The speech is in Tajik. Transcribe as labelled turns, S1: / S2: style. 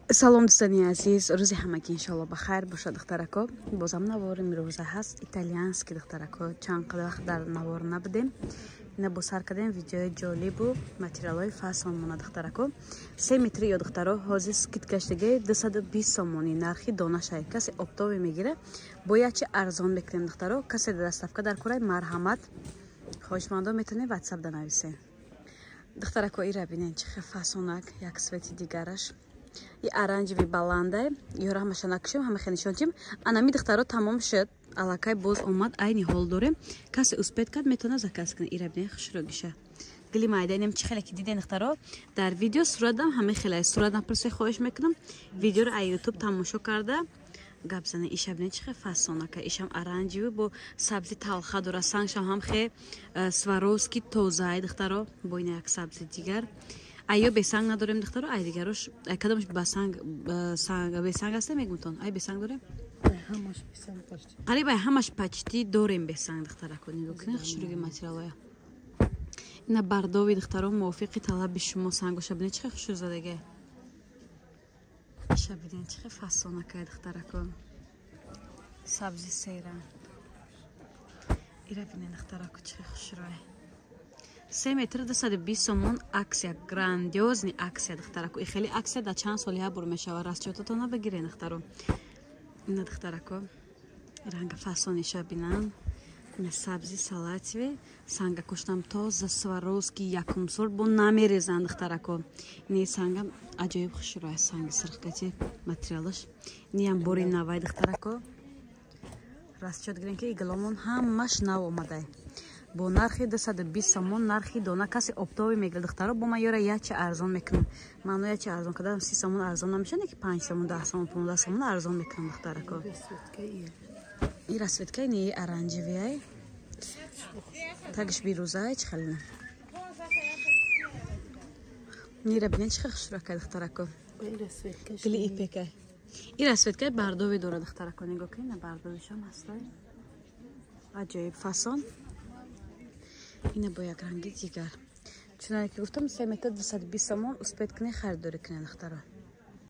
S1: Салом, дӯстони азиз, рӯзи ҳамагӣ иншоалло ба хайр бошад, духтарако. Бозам наворим рӯза ҳаст, итальянский, духтарако. Чанд қадр вақт дар навор набудем. Ина бо сар кардем видеои ҷолибу материалҳои фасонмона, духтарако. 3 метри ё, духтаро, ҳозир скидка шдаги, 220 сомонӣ нархи донашай. Касе оптовый мегира, бо ячи арзон мекунем, духтаро. Касе доставка дар кораи, марҳамат, хоҳишмандо метавонед ватсап да нависен. Духтарако, ира бинен, чӣ хел фасонак, як цвети дигараш и оранжевый баландай. Ёра ҳамаша накушем, ҳама хел нишон чим. Анами, духтаро, тамом шуд, аллакай боз омад, айни ҳол дорем. Касе успеть кард, метавона заказ кунад. Ира бинен, хушрогиша гили майданем, чӣ хеле ки диден, духтаро, дар видео суратам ҳама хеле сурат напурсе. Хоҳиш мекунам, видеоро ай Ютуб тамошо карда гап зане. Иша бинен, чӣ хел фасонака, ишам оранжевый бо сабзи талха дора, сангшам ҳам хе Сваровски тозаи, духтаро. Бо ина як сабзи дигар. Айё бесанг надорем, духтаро, ай дигарош, ай кадомаш ба санг, бесанг аста мегумтон? Ай бесанг дорем, қариб ай ҳамаш почти дорем бесанг, духтарако. Нигоҳ кунед, хушруги материалоя. Ина бордовый, духтаро, мувофиқи талаби шумо сангоша бинед, чӣ хел хушрӯ задаге. Иша бинед, чӣ хел фасонакай, духтарако, сабзи сера. Ира бинед, духтарако, чӣ хел хушрӯе. 3 метр 220 сомон, акция, грандиозный акция, духтарако. И хеле акция дар чанд соли як бор мешавад, расчётатона бигирен, духтаро. Ина, духтарако, ранга фасониша бинан, ина сабзи салатовый, санга коштам тоза, Сваровски, якум сорт, бо намерезанд, духтарако. Ини санга аҷоиб хушрӯя, санги сирхкати материалаш. Иниам бори навай, духтарако, расчёт гирем, ки игломон ҳамаш нав омадай, бо нархи 220 сомон нархи дона. Касе оптовый мегирад, духтаро, бо ман ёра ячи арзон мекунам. Маъно ячи арзон кардам, 30 сомон арзон намешавад, ки 5 сомон, 10 сомон, 15 сомон арзон мекунам, духтарако. И расцветкаи не оранжевый, тагиш бирӯзай, чӣ хелина. Нира бинед, чӣ хел хушракай, духтарако, гили ипекай. И расцветкаи бордовый дора, духтарако, нигоҳ кунед, на бордовыйшам ҳастай, аҷоиб фасон. Ина бо як ранги дигар. Чуноне ки гуфтам, 3 метр 220 сомон, успеть кунед, харидорӣ кунед, духтаро.